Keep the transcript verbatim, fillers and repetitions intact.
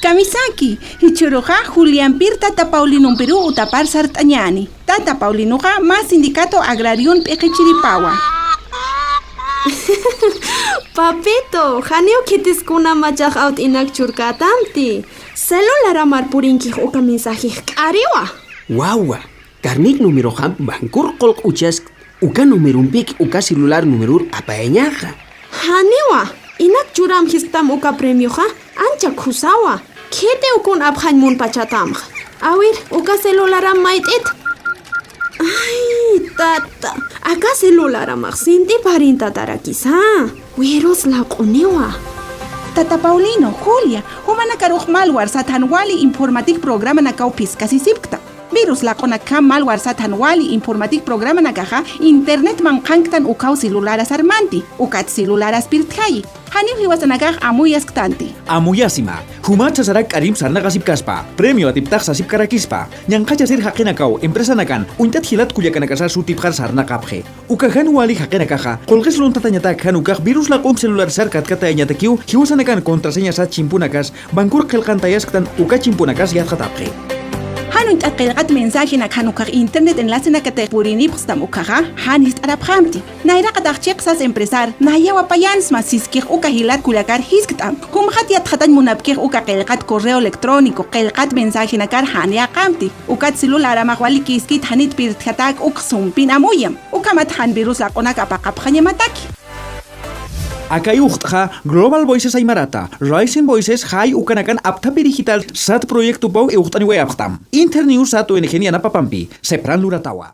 Kamisaki, jichhüruxa Juliampir tata Paulinumpiruw utapar sart'añäni. Tata Paulinoxa mä sindicato agrarion p'iqichiripawa. Papito, janiw khitis kuna machax awt'inak churkätamti. Celularamar purinkix uka mensajix k'ariwa. Wawa, karnik numeroxam bancor qullq uchaskt, uka numerompik uka celular numeror apayañaxa. Janiwa, inak churamxisktam uka premioxa, ancha khusawa. Khiti ukun apxañ munpachatamxa. A ver, uka celularam mayt'it. Ay, tata, aka celularamax sintiparintarakisa. Virus laq'uniwa. Tata Paulino, Julia, jumanakarux malware sat jan wali informático programanakaw phiskasisipkta. Virus laq'unakjam malware sat jan wali informático programanakaxa internet manqhanktan ukaw celulara sarmanti, ukat celularas pirtjayi. Janiw jiwasanakax amuyasktanti. Amuyasima, jumat sasarak k'arimp sarnaqasipkaspa, premio atiptax sasipkarakispa, ñanqhachasir jaqinakaw empresanakan uñtat jilat kullakanakasar sutipxar sarnaqapxi. Uka jan wali jaqinakaxa, qullqis luntatañatak jan ukax virus laq'ump celular sar katkatayañatakiw, jiwasanakan contraseña sat chimpunakas, bancor qillqantayasktan uka chimpunakas yatxatapxi. Jan uñt'at qillqat mensajenak jan ukax internet enlacenakatix purinipxstam ukaxa, jan jist'arapxamti. Nayraqatax chiq sas empresar, nayaw apayansma siskix uka jilat kullakar jiskt'am. Jumxat yatxatañ munapkix uka qillqat correo electrónico, qillqat mensajenakar jan yäqamti. Ukat celularamax walikïskit janit pirtjatäk uk sumpin amuyam. Ukhamat jan virus laq'unak apaqapxañamataki. Aka iwxt'xa Global Voices Aymarata, Rising Voices jay ukanakan apthapi digital sat proyectopaw iwxt'aniwayapxtam. Internews sat O N G yanapapampi, sepran luratawa.